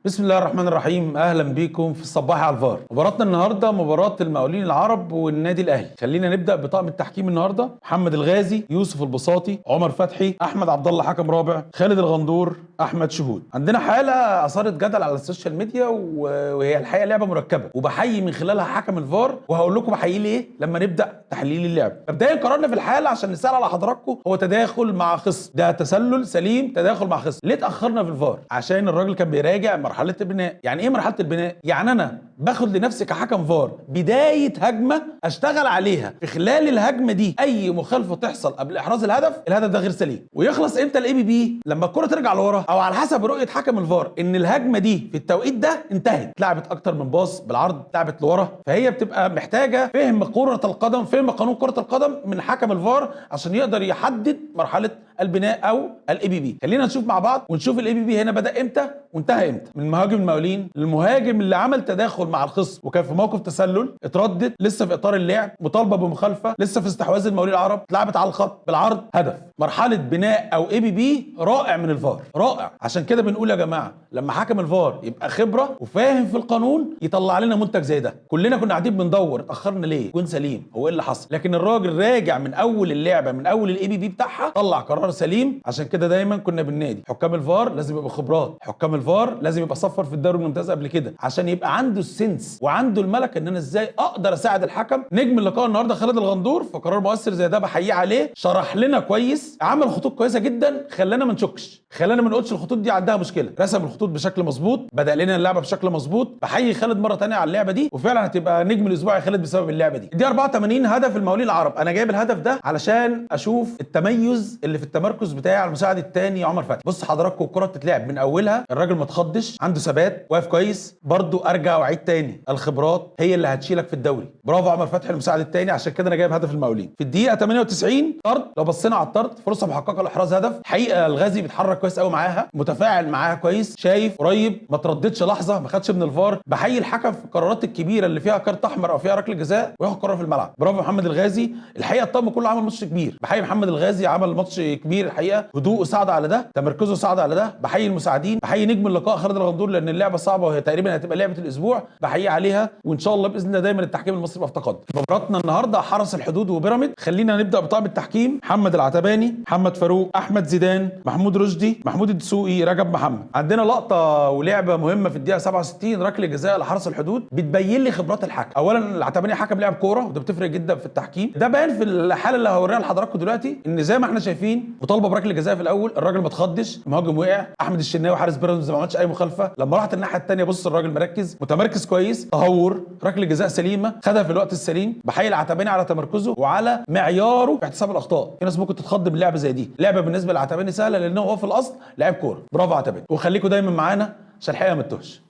بسم الله الرحمن الرحيم. اهلا بيكم في الصباح على الفار. مباراتنا النهارده مباراة المقاولين العرب والنادي الاهلي. خلينا نبدا بطاقم التحكيم النهارده: محمد الغازي، يوسف البساطي، عمر فتحي، احمد عبد الله حكم رابع، خالد الغندور، احمد شهود. عندنا حاله اثارت جدل على السوشيال ميديا، وهي الحقيقة لعبه مركبة وبحيي من خلالها حكم الفار، وهقول لكم بحييه ليه لما نبدا تحليل اللعب. مبدئيا قرارنا في الحالة عشان نسال على حضراتكم هو تداخل مع خصم، ده تسلل سليم، تداخل مع خصم. ليه اتاخرنا في الفار؟ عشان الراجل كان بيراجع مرحلة البناء. يعني ايه مرحلة البناء؟ يعني انا باخد لنفسي كحكم فار بداية هجمة اشتغل عليها، في خلال الهجمة دي اي مخالفة تحصل قبل احراز الهدف، الهدف ده غير سليم. ويخلص امتى ال APP؟ لما الكره ترجع لورا، او على حسب رؤية حكم الفار ان الهجمة دي في التوقيت ده انتهت، لعبت اكتر من باص بالعرض، لعبت لورا. فهي بتبقى محتاجه فهم كره القدم، فهم قانون كره القدم من حكم الفار عشان يقدر يحدد مرحلة البناء او ال APP. خلينا نشوف مع بعض ونشوف ال APP هنا بدا امتى وانتهى امتى. من مهاجم المقاولين للمهاجم اللي عمل تداخل مع الخصم وكان في موقف تسلل، اتردد لسه في اطار اللعب، مطالبه بمخالفة لسه في استحواذ المقاولين العرب، اتلعبت على الخط بالعرض، هدف. مرحلة بناء او APP رائع من الفار، رائع. عشان كده بنقول يا جماعة لما حكم الفار يبقى خبره وفاهم في القانون يطلع لنا منتج زي ده. كلنا كنا قاعدين بندور اتاخرنا ليه، جون سليم، هو ايه اللي حصل؟ لكن الراجل راجع من اول اللعبة، من اول ال APP بتاعها، طلع قرار سليم. عشان كده دايما كنا بننادي حكام الفار لازم يبقى خبرات، حكام الفار لازم يبقى صفر في الدوري الممتاز قبل كده عشان يبقى عنده ال sense وعنده الملكة ان انا ازاي اقدر اساعد الحكم. نجم اللقاء النهارده خالد الغندور، فقرار مؤثر زي ده بحييه عليه، شرح لنا كويس، عمل خطوط كويسة جدا، خلانا ما نشكش، خلانا ما نقولش الخطوط دي عندها مشكلة، رسم الخطوط بشكل مظبوط، بدا لنا اللعبة بشكل مظبوط. بحيي خالد مرة ثانية على اللعبة دي، وفعلا هتبقى نجم الاسبوع يا خالد بسبب اللعبة دي. دي 84 هدف المقاولين العرب. انا جايب الهدف ده علشان اشوف التميز اللي في التمركز بتاع المساعد الثاني عمر فتحي. بص حضراتكم الكره بتتلعب من اولها، الراجل ما اتخضش، عنده ثبات، واقف كويس. برضو ارجع واعيد تاني، الخبرات هي اللي هتشيلك في الدوري. برافو عمر فتحي المساعد الثاني، عشان كده انا جايب هدف المقاولين. في الدقيقة 98 طرد، لو بصينا على الطرد فرصة محققة لاحراز هدف. حقيقة الغازي بيتحرك كويس قوي معاها، متفاعل معاها كويس، شايف قريب، ما ترددش لحظة، ما خدش من الفار. بحيي الحكم في القرارات الكبيرة اللي فيها كارت احمر او فيها ركلة جزاء وياخد قرار في الملعب. برافو محمد الغازي. الحقيقة الطقم كله عمل ماتش كبير. بحيي محمد الغازي، عمل ماتش كبير الحقيقة، هدوءه ساعد على ده، تمركزه ساعد على ده. بحيي المساعدين، بحيي نجم اللقاء خالد الغندور لان اللعبة صعبة وهي تقريبا هتبقى لعبه الاسبوع، بحييه عليها. وان شاء الله باذن الله دايما التحكيم المصري يبقى في تقدم. مباراتنا النهارده حرس الحدود وبيراميد. خلينا نبدا بطاقم التحكيم: محمد العتباني، محمد فاروق، احمد زيدان، محمود رشدي، محمود الدسوقي، رجب محمد. عندنا لقطة ولعبه مهمة في الدقيقة 67، ركلة جزاء لحرس الحدود، بتبين لي خبرات الحكم. اولا العتباني حكم لعب كورة، وده بتفرق جدا في التحكيم. ده باين في الحالة اللي هوريها لحضراتكم دلوقتي، ان زي ما احنا شايفين مطالبه بركله جزاء في الاول، الراجل ما اتخضش، المهاجم وقع، احمد الشناوي حارس بيراميدز ما عملش اي مخالفة. لما راحت الناحية الثانية بص الراجل مركز، متمركز كويس، تهور، ركلة جزاء سليمة، خدها في الوقت السليم. بحيي العتباني على تمركزه وعلى معياره في احتساب الاخطاء. في ناس ممكن تتخض من لعبه زي دي، لعبه بالنسبة للعتباني سهلة لانه هو في الاصل لاعب كورة. برافو عتباني، وخليكم دايما معانا عشان الحقيقة ما تتوهش.